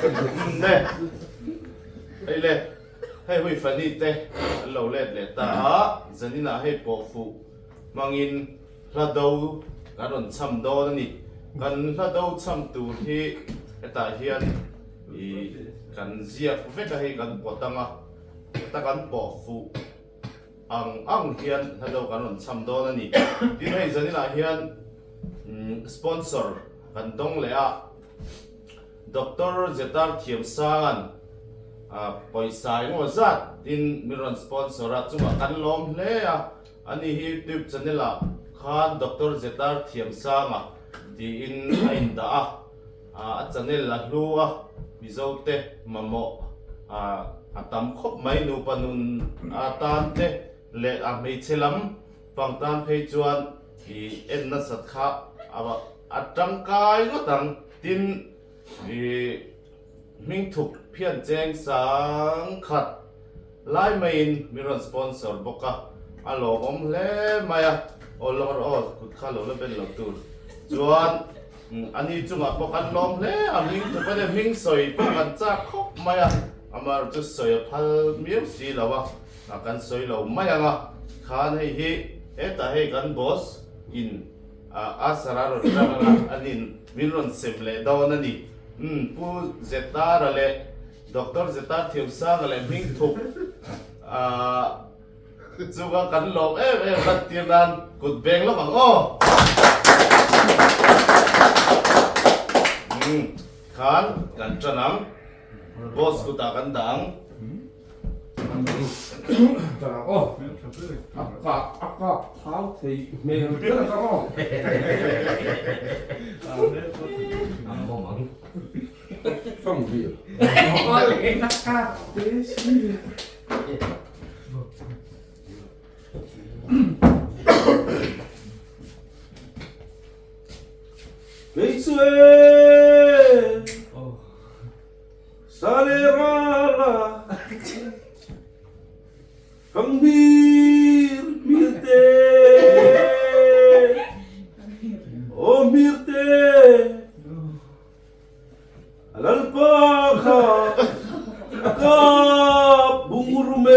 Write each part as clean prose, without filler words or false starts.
Ne. Hei le, hei hui Fanny te an lo let leh ta a, zaninah hei pawh fuh hmangin hla do kan rawn cham dawn a ni. Kan hla do cham tur hi hetah hian ih kan ziak vek a hei kan pawt ang a, heta kan pawh fuh ang ang hian hla do kan rawn cham dawn a ni. Tin hei zaninah hian sponsor kan dawng leh a. Doctor Zetar Thiamsanga'n pawisa engemaw zat in min rawn sponsor a, chungah kan lawm hle a, ani hi YouTube channel ah khan Doctor Zetar Thiamsanga tiin a indah a, a channel a hlu a, Mizo te mamawh a tam khawp mai, nupa nun atan te leh a hmeichhe lam pang tan phei chuan i en nasat kha a tangkai ngawt ang. Tin, i hmingthuk phian cheng sang khat lai maiin min rawn sponsor bawk a, a lawmawm hle mai a, aw lawk rawh aw, kut kha lo la ben lo tur chuan ani chungah pawh kan lawm hle a, hmingthuk a nia, hming sawi pawh kan chak khawp mai a, amaherawhchu chu sawi a phal miau si lo a, kan sawi lo mai ang a, khan hei hi hetah hei kan boss in A sara rawn tang anga an in min rawn sem leh dawn a ni. Umm Pu Zetara leh Doctor Zetar Thiamsanga leh Hmingthuk chunga kan lawm em em lan tir nan kut beng lawk ang aw. Umm khan kan tan ang. Boss kutah kan dah ang. Kei chu e! Salerala Kang hmir hmir te Aw hmir te A lalpa kha a kap bungrum e.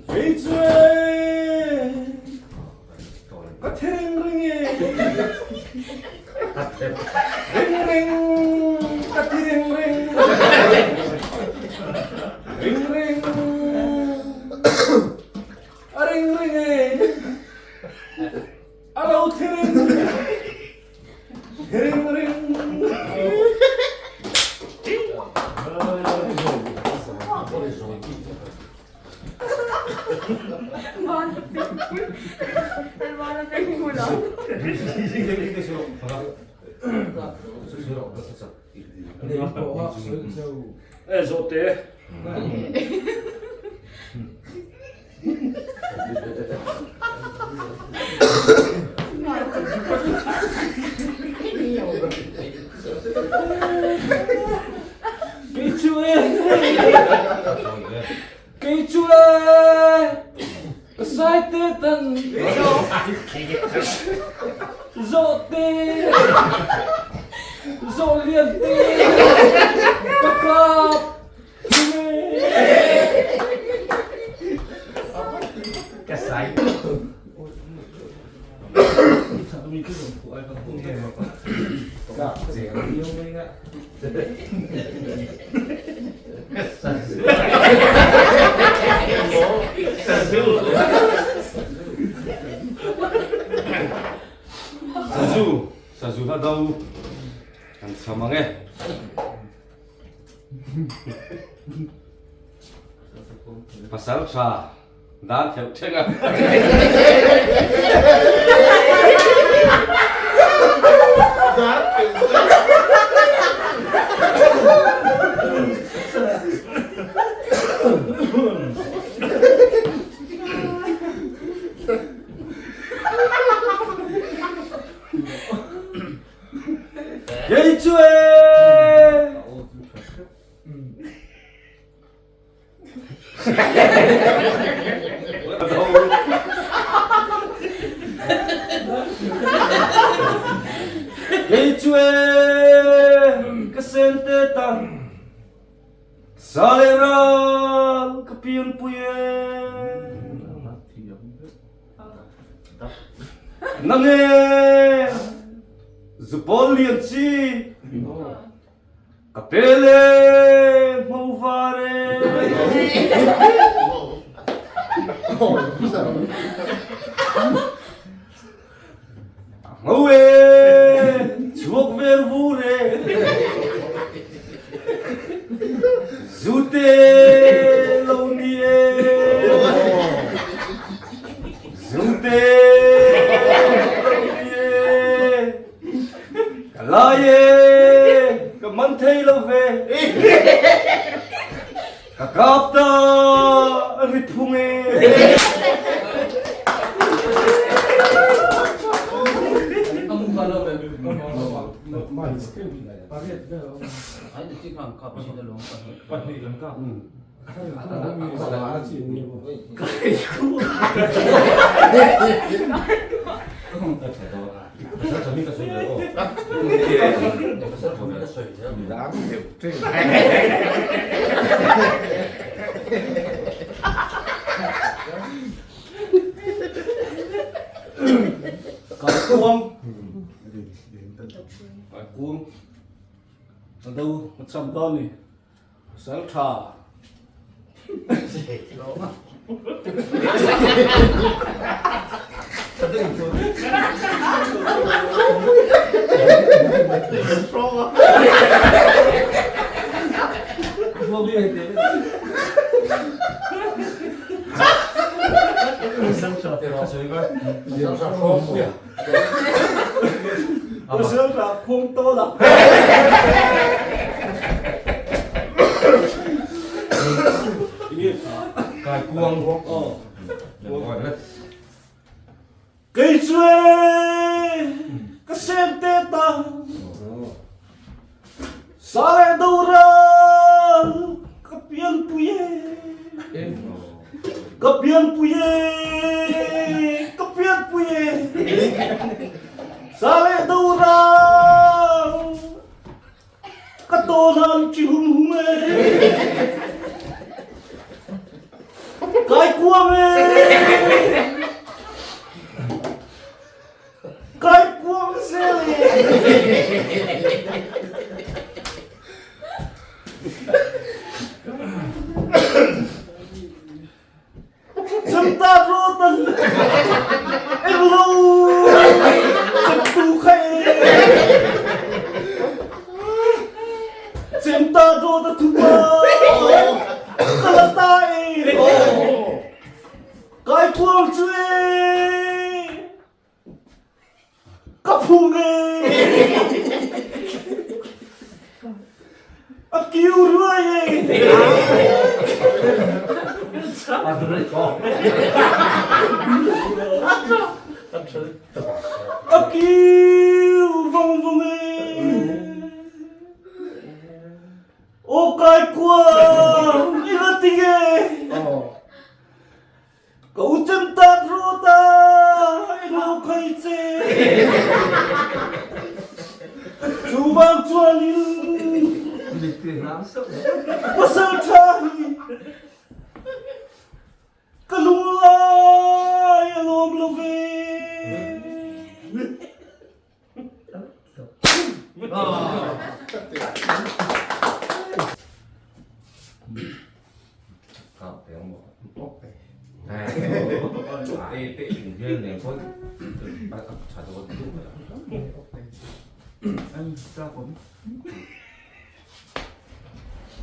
Kei chu e, ka thi ring ring e, ring ring ka thi ring ring, ring ring a ring ring e, a lo thi ring. Ring ring. E zawhte. Kei chu e Kei chu e Ka sai te tan Zawh te Zawh lian te Ka kap Sazu, sazu hla do kan cham ang e. Pasal tha dan kheuh thleng a. Kei chu e! Kei chu e ka sen te tan sa leh ral ka pianpui e. Nang e zupawl lian chi. Ka pel e, hmo var e. Hmo e, chhuak vel vur e. Zute lo ni e. Zute lo ni e. Ka lai e, ka man thei lo ve. Ka kap ta a ri phung e. Kaikuang Kaikuang a do a cham dawn ni. Sal tha. Pasal tha khuang tawl a. Kai kuang. Kei chu e ka sem te ta sa leh do ral ka pian pui e. Ka pianpui e, ka pianpui e, sa leh do rang, ka tawn han chi hum hum e, kai kuang e, kai kuang zel e. Chungta rawt an englo chemtu kha e. Chemta rawt a thupa ka la ta e. Kai kuang chu e. Ka phung e! A kiu ruai e! A kiu vawng vawng e! Aw kai kuang i la ting e! Ka u chem tat rawt a, englo khai che. Chu vang chuanin pasal tha hi ka lunglai a lawm lo ve.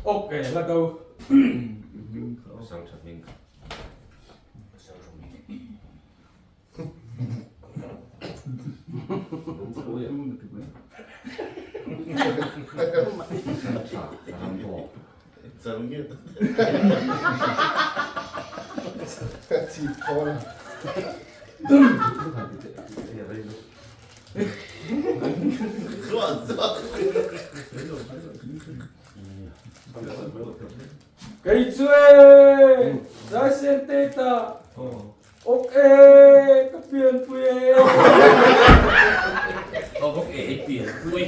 Ok, là đâu? Kei chu e, Zaisen te ta, ok e, ka pianpui e. Ok e, pianpui.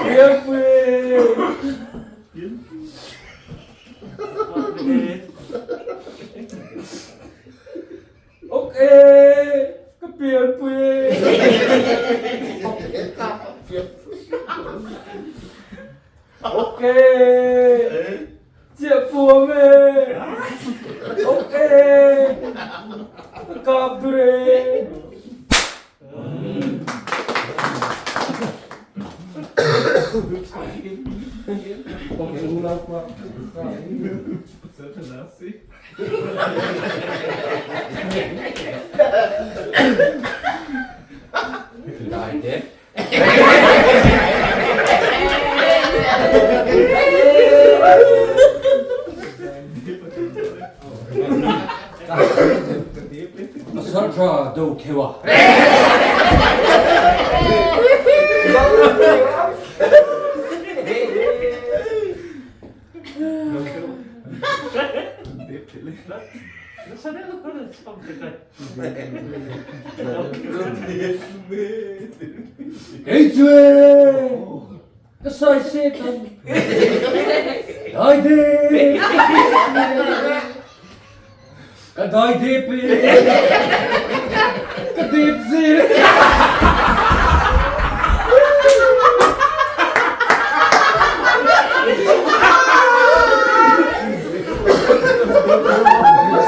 Pianpui e. Ok e, ka pianpui e. Ok e, chiahpuam e. Ok e, ka kap dur e. Pasalṭha Dokheu-a. Kei cu ka saise tan. Dai de. Ka dai dep e. Ka dep zel.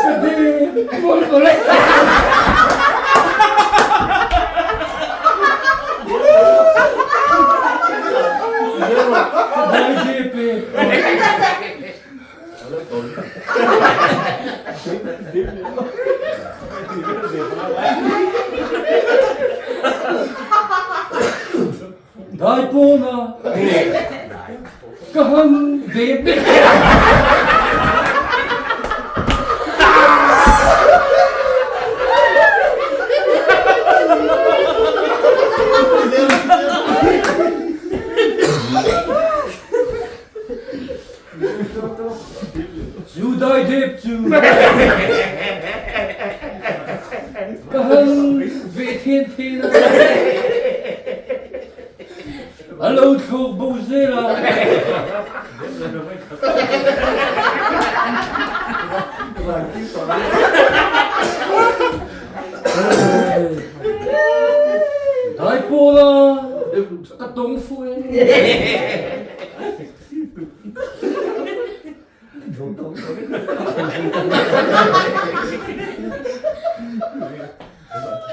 Ka dep mol ko le. Ka dai dep e. Dai pawna ka han ve bek. Cu daidep cu ka han ve thenthen ah a lo thluk bo zel ah Dai pawl ah ka tong fu e.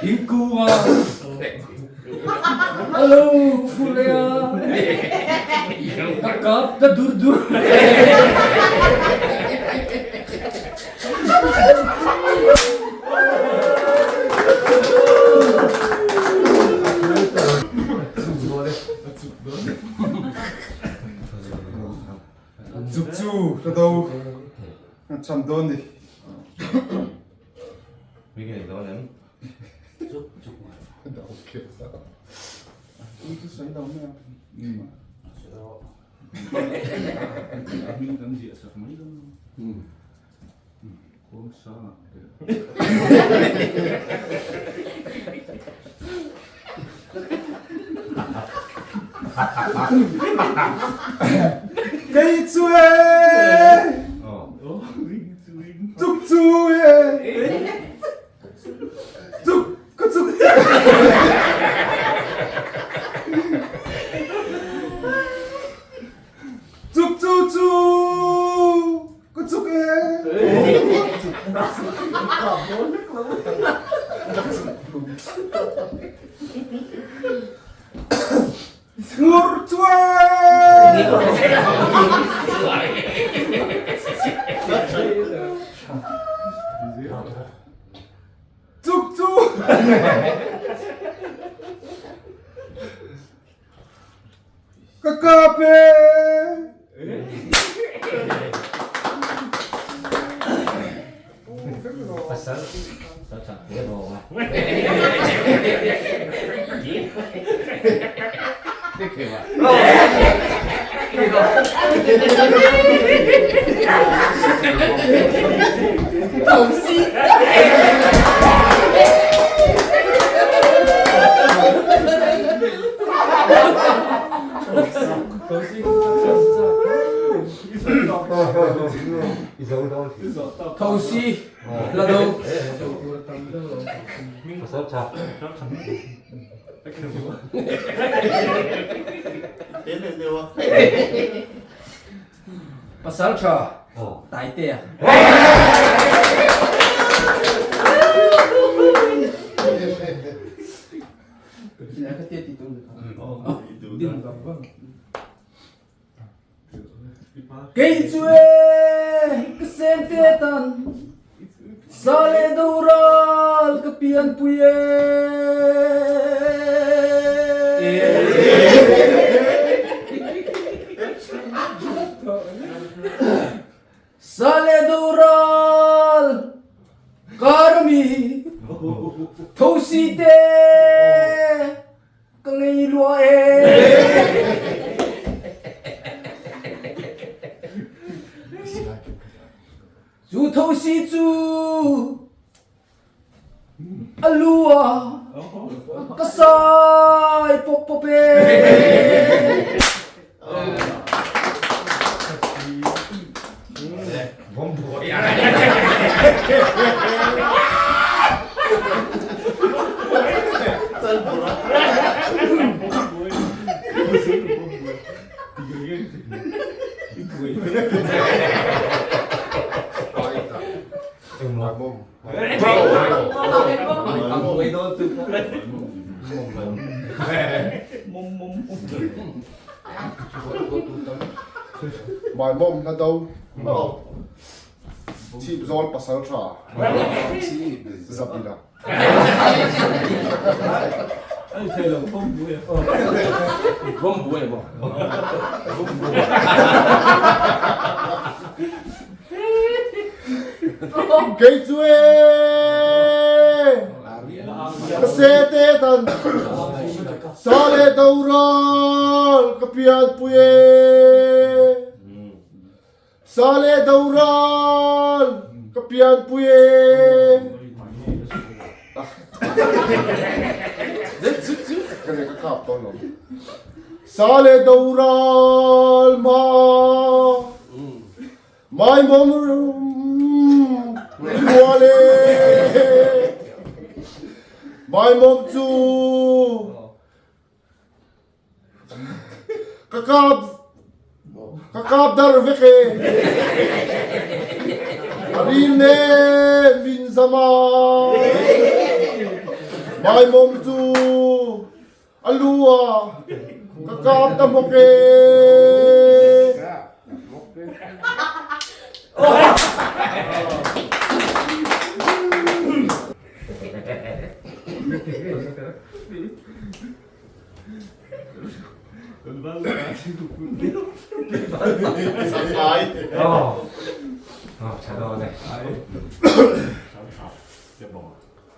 Thingkung ah a lo ful e ah ka kap ta dur dur. Zuk cu ka do kan cham dawn ni. Mi ngei dawn em? Zuk zuk mai. Okay. Tu sai lo me. Hming kan ziah sak mai dawn. Kawng sang. Kei cu e cuk cu e cuk ka cuk cuk cu cu Ka cuk e. Ngur cuai. Cuk cu. Ka kap e! Pasal tha te rawng a. Thosi la do. Pasal tha Taitea. Kei chu e ka sen te tan sa le do ral ka pian pui e. Sa le do ral karami thosi te Ka ngei rua e. Cu thosi cu a lu ah ka sai pop pop e. Maimawm hla do. Chhip zawl pasal tha. Zapila. Kei chu e ka se te tan sa le do ral ka pian pui e sa le do ral ka pian pui e ka ne ka kap to lo sa le do ral ma Mai mawm rual e. Mai mawm chu ka kap ka kap dar vek e. A ril ne min zam a. Mai mawm chu A lu ah ka kap ta hmawk e.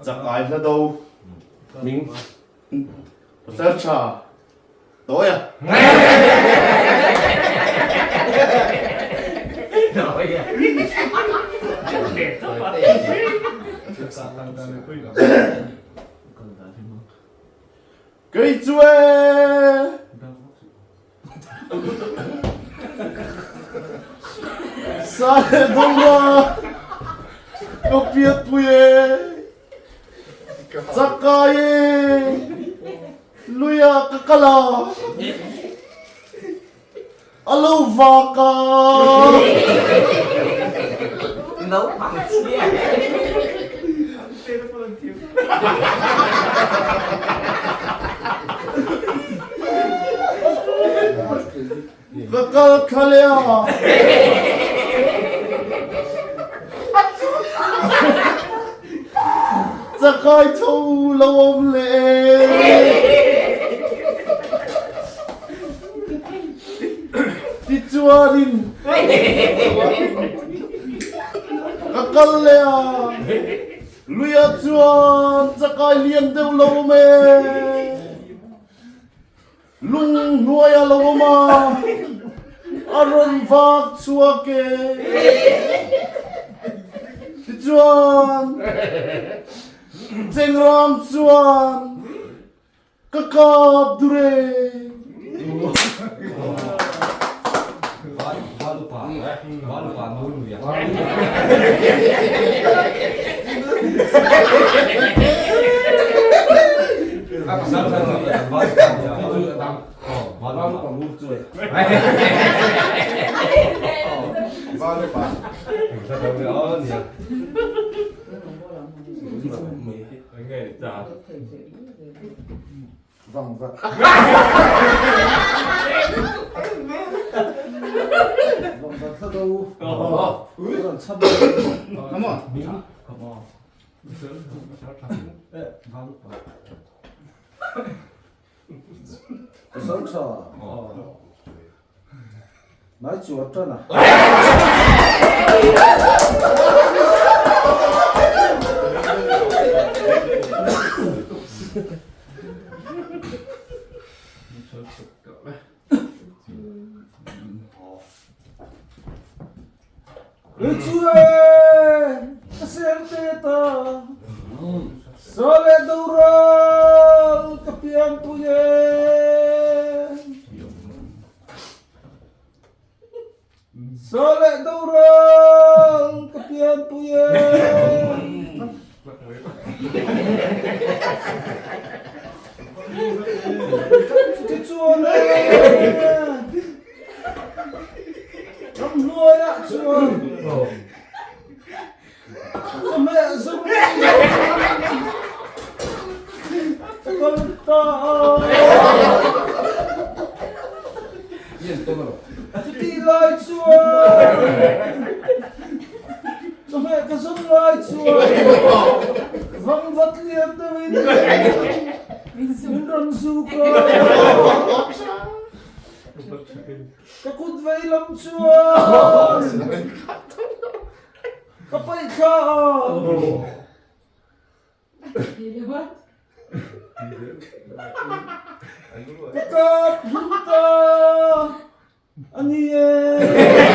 Chakai hla do. Ming. Pasal tha tawi a. Kei chu e. Sa le dawng a. Ka piat pui e. Chakai e lui ah ka kal a, a lo vak a. Ka kal thla leh a. Chakai. Chakai tho lo awm leh e. Tichuanin ka kal leh a, luiah chuan chakai lian deuh lo awm e. Lung hnuaia lo awm a, a rawn vak chhuak e. Tichuan, Chengrang chuan ka kap dur e. Vang vat. Vang vat hla do. Rawn chham. Come on. Come on. Pasal tha. Nai chuan tan a. Chue ka sem te ta Sale doral ka pian pui e Sale doral ka pian pui e Chutichuan e Ramhnuaiah chuan ka hmeh zum ka kal ta a. Chutih lai chuan ka hmeh ka zum lai chuan vangvat lian deuhin min rawn zuk a. Ka kut vei lam chuan ka paih thla a. Ka kap hlim ta a ni e.